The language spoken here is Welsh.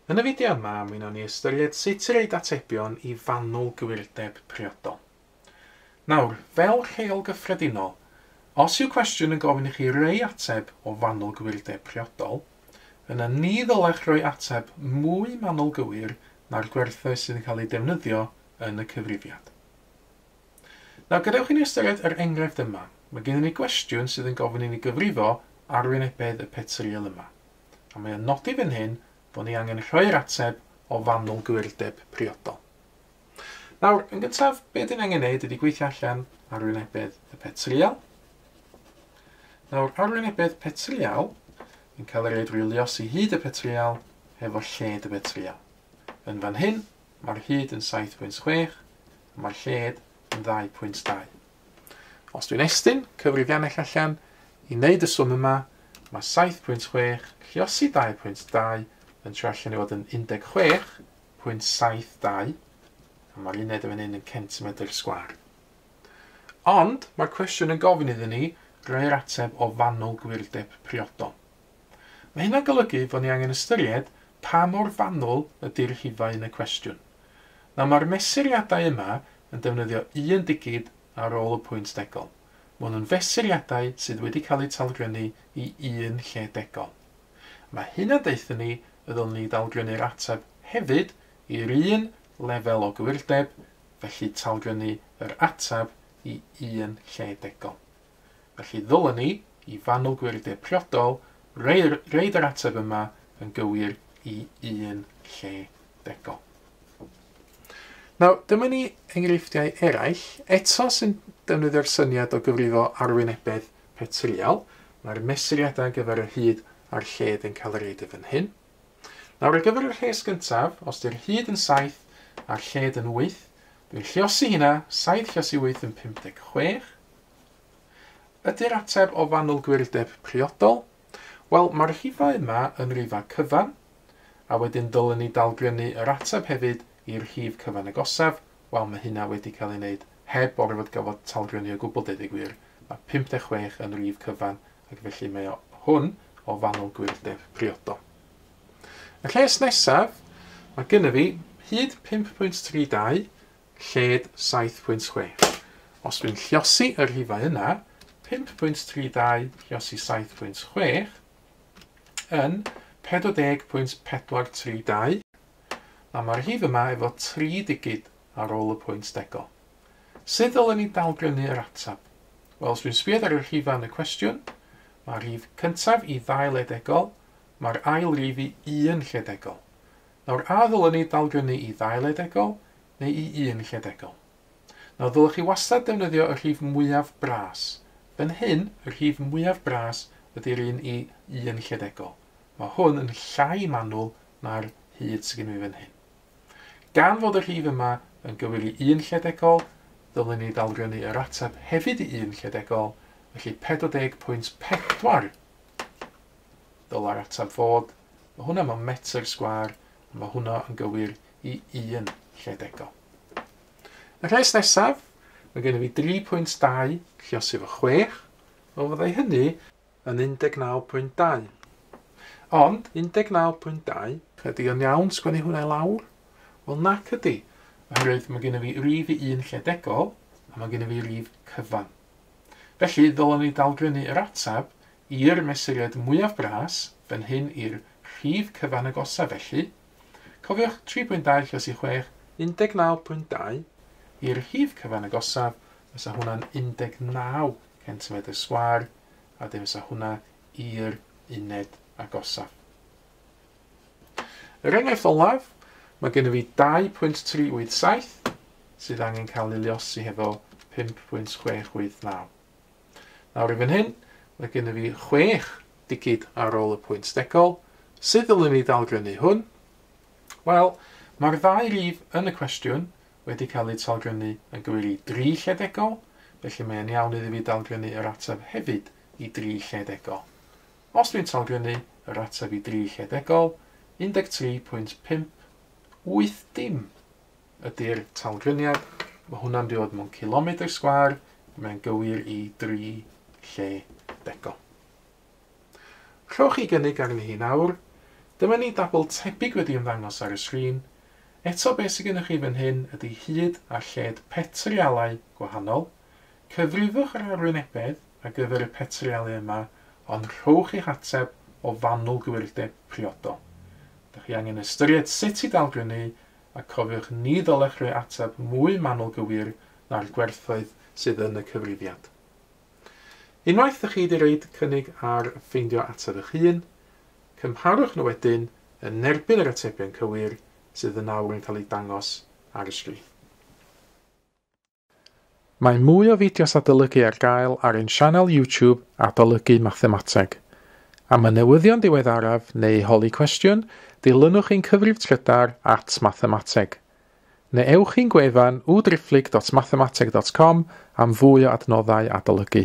Yn y fideo yma, mi wnawn ni ystyried sut i roid atebion i fanwl gywirdeb priodol. Nawr, fel rheol gyffredinol, os yw cwestiwn yn gofyn i chi roi ateb o fanwl gywirdeb priodol, yna ni ddylech roi ateb mwy manwl gywir na'r gwerthoedd sydd yn cael eu defnyddio yn y cyfrifiad. Nawr, gadewch i ni ystyried yr enghraifft yma. Mae gennym ni gwestiwn sydd yn gofyn i ni gyfrifo arwynebedd y petryal yma. A mae o'n nodi fan hyn bod ni angen rhoi'r ateb o fanwl gywirdeb priodol. Nawr, yn gyntaf, be dyn ni angen neud ydy gweithio allan arwynebedd y petryal. Nawr, arwynebedd petryal yn cael ei roi drwy luosi hyd y petryal hefo lled y petryal. Yn fan hyn, mae'r hyd yn 7.6 a mae'r lled yn 2.2. Os dwi'n estyn cyfrifiannell allan i wneud y swm yma, mae 7.6 lluosi 2.2 yn troi allan i fod yn 16.72, a mae'r uned yn fan hyn yn centimetr sgwâr. Ond mae'r cwestiwn yn gofyn iddyn ni roi'r ateb o fanwl gwirdeb priodol. Mae hynna'n golygu fod ni angen ystyried pa mor fanwl ydy'r rhifau yn y cwestiwn. Nawr mae'r mesuriadau yma yn defnyddio un digid ar ôl y pwynt degol. Maen nhw'n fesuriadau sydd wedi cael eu talgrynnu i un lle degol. Mae hynna'n deutha ni y ddylwn ni dalgrynnu'r ateb hefyd i'r un lefel o gywirdeb, felly talgrynnu yr ateb i un lle degol. Felly ddylwn ni, i fanwl gwirdeb priodol, reid yr ateb yma yn gywir i un lle degol. Nawr, dyma ni enghreifftiau eraill, eto sy'n defnyddio'r syniad o gyfrifo arwynebedd petryal. Mae'r mesuriadau ar gyfer y hyd a'r lled yn cael eu roid yn fan hyn. Nawr, ar gyfer y rhes gyntaf, os di'r hyd yn 7 a'r lled yn 8, dwi'n lluosi hynna, 7 lluosi 8 yn 56. Ydy'r ateb o fanwl gwirdeb priodol? Wel, mae'r rhifau yma yn rhifau cyfan, a wedyn dylwn ni dalgrynnu yr ateb hefyd i'r rhif cyfan agosaf. Wel, mae hynna wedi cael ei wneud heb orfod gofod talgrynnu o gwbl, deud y gwir. Mae 56 yn rhif cyfan, ac felly mae o hwn o fanwl gwirdeb priodol. Y rhes nesaf, mae gynna fi hyd 5.32, lled 7.6. Os dwi'n lluosi y rhifau yna, 5.32 lluosi 7.6 yn 40.432. Nawr mae'r rhif yma efo 3 digid ar ôl y pwynt degol. Sut ddylwn ni dalgrynnu yr ateb? Wel, os dwi'n sbio ar y rhifau yn y cwestiwn, mae'r rhif cyntaf i 2 le degol, mae'r ail rif i 1 lle degol. Nawr, a ddylwn ni dalgrynnu i 2 le degol neu i 1 lle degol? Nawr, ddylech chi wastad defnyddio y rhif mwyaf bras. Fan hyn, y rhif mwyaf bras ydy'r un i 1 lle degol. Mae hwn yn llai manwl na'r hyd sydd gen i fan hyn. Gan fod y rhif yma yn gywir i 1 lle degol, ddylwn ni dalgrynnu yr ateb hefyd i 1 lle degol, felly 40.4 dylai'r ateb fod. Mae hwnna mewn metr sgwâr, a mae hwnna yn gywir i 1 lle degol. Y rhes nesaf, mae gen i fi 3.2 lluosi efo 6, wel fyddai hynny yn 19.2. Ond 19.2, ydy o'n iawn sgwennu hwnna i lawr? Wel nac ydy, oherwydd mae gen i fi rif i 1 lle degol, a mae gen i fi rif cyfan. Felly, ddylwn ni dalgrynnu yr ateb i'r mesuriad mwyaf bras, fan hyn i'r rhif cyfan agosaf felly. Cofiwch 3.2 lluosi 6, 19.2 i'r rhif cyfan agosaf, fysa hwnna'n 19 cm sgwâr, a dim fysa hwnna i'r uned agosaf. Yr enghraifft olaf, mae gen i fi 2.387 sydd angen cael ei luosi hefo 5.689. Nawr i fan hyn, mae gen i fi 6 digid ar ôl y pwynt degol. Sut ddylwn ni dalgrynnu hwn? Wel, mae'r ddau rif yn y cwestiwn wedi cael eu talgrynnu yn gywir i 3 lle degol, felly mae'n iawn iddi fi dalgrynnu yr ateb hefyd i 3 lle degol. Os dwi'n talgrynnu yr ateb i 3 lle degol, 13.580 ydy'r talgryniad. Mae hwnna'n dod mewn kilometr sgwâr, mae'n gywir i 3 lle degol. Rhowch chi gynnig arni hi nawr. Dyma ni dabl tebyg wedi ymddangos ar y sgrin. Eto beth sydd gennych chi fan hyn ydy hyd a lled petrialau gwahanol. Cyfrifwch yr arwynebedd ar gyfer y petrialau yma, ond rhowch eich ateb o fanwl gywirdeb priodol. Dych chi angen ystyried sut i dalgrynnu a cofiwch ni ddylech rhoi ateb mwy manwl gywir na'r gwerthoedd sydd yn y cyfrifiad. Unwaith ydych chi wedi rhoid cynnig ar ffeindio ateb eich hun, cymharwch nhw wedyn yn erbyn yr atebion cywir sydd yn awr yn cael eu dangos ar y sgrin. Mae mwy o fideos adolygu ar gael ar ein sianel YouTube Adolygu Mathemateg. Am y newyddion diweddaraf neu holi cwestiwn, dilynwch ein cyfrif trydar @mathemateg. Neu ewch i'n gwefan www.mathemateg.com am fwy o adnoddau adolygu.